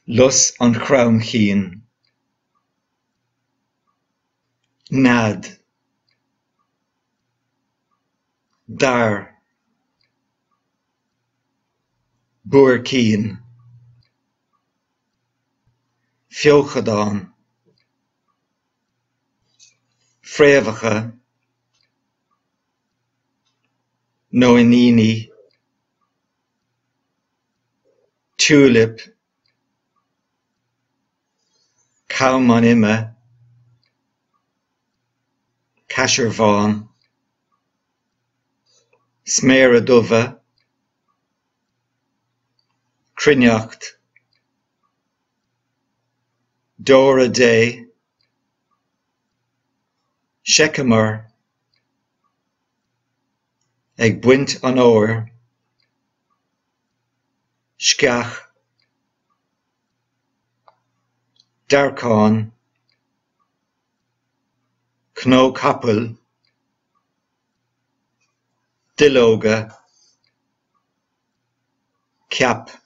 Lus an chromchinn. Nead. Dair. Buaircín. Feochadán. Fréamhacha. Nóiníní. Tiúilip. Cam an ime. Caisearbhán. Sméara dubha. Cruithneacht. Deora Dé. Seiceamar. Ag baint an fhómhair. Sceach. Dearcán. Cnó capaill. Duilleoga. Ceap.